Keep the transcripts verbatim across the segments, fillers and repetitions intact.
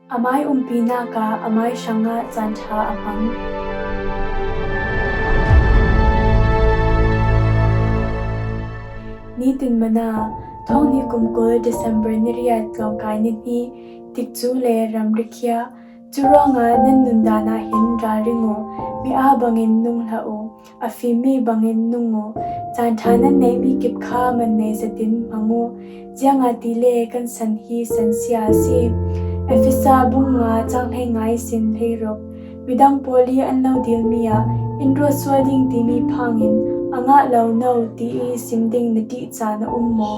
A mai umpinak ah a mai hrangah caan ṭha a hmang. Nitin Manna, thawng hnih kum kul December ni riat, tlawngkai ni hnih. Tikcu le ramri khiah. Curuangah nan nundan ah hin ralring uh, mi aa bangin nung hlah uh, a fimmi bangin nung uh. Caan ṭha nan neihmi kip kha man nei zetin hmang uh, ziangahtile kan san hi sansia a si. Efesa bung nga cang hleinga ihsin hleiruk. Midang pawl i an lo dilmi ah in ruat sual ding timi phangin a ngah lo no ti i sim ding na ṭih caan a um maw?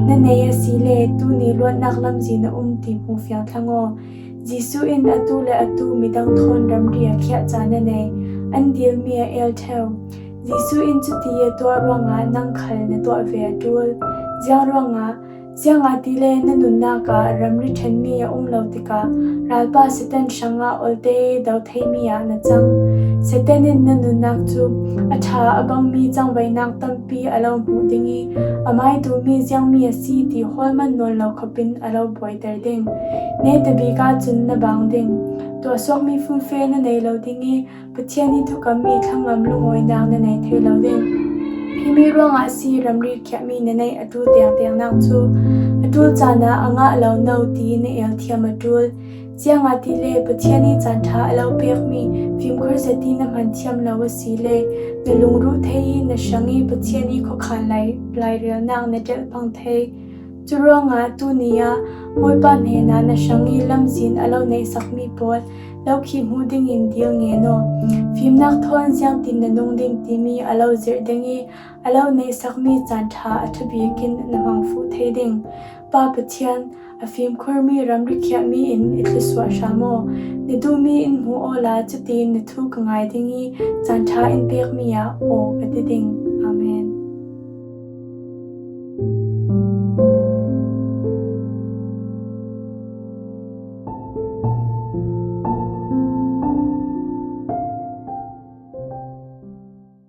Na nei a si le tuni luatnak lamzin a um ti hmuh fiang thlang aw. Jesuh in atu le atu midang thawn ramri a khiah caan a nei. An dilmi a el ṭheu. Jesuh in cuti a tuah ruangah nang khal na tuah ve a ṭul. Ziang ruangah, ziangahtile na nunnak ah ramri ṭhenmi a um lo tikah ralpa Satan hrangah olte do theimi ah na cang. Satan in na nunnak cu a ṭha a bangmi cangvaihnak tampi a lo hmuh ding i a mai duhmi ziangmi a si ti hawl man nawn lo khop in a lo buaiter ding. Netabik ahcun na bang ding. Tuahsuakmi fumfe na nei lo ding i Pathian i thukam i thlangam lungawinak na nei thei lo ding. Himi ruangah a si ramri khiahmi na neih a ṭul tengtengnak cu a ṭul caan ah a ngah lo no ti na el thiam a ṭul. Ziangahtile Pathian i caan ṭha a lo pekmi fimkhur zet i na hman thiam lo a si le na lungruh thei i na hrang i Pathian i khuakhan lai, lairelnak na ṭelh pang thei. Curuangah tuni ah Bawipa hnenah na hrang i lamzin a lo neihsakmi pawl lo khih hmuh dingin dil ngen aw. Fimnak thawn ziangtin na nung ding timi a lo zirh ding i a lo neihsakmi caan ṭha a ṭha bikin na hmang fuh thei ding. Pa Pathian, a fimkhurmi ramri khiahmi in i thluasuah hram aw. Na duhmi in hmuh awla cutiin na thu ka ngai ding i caan ṭha in pekmi ah aw ka ti ding.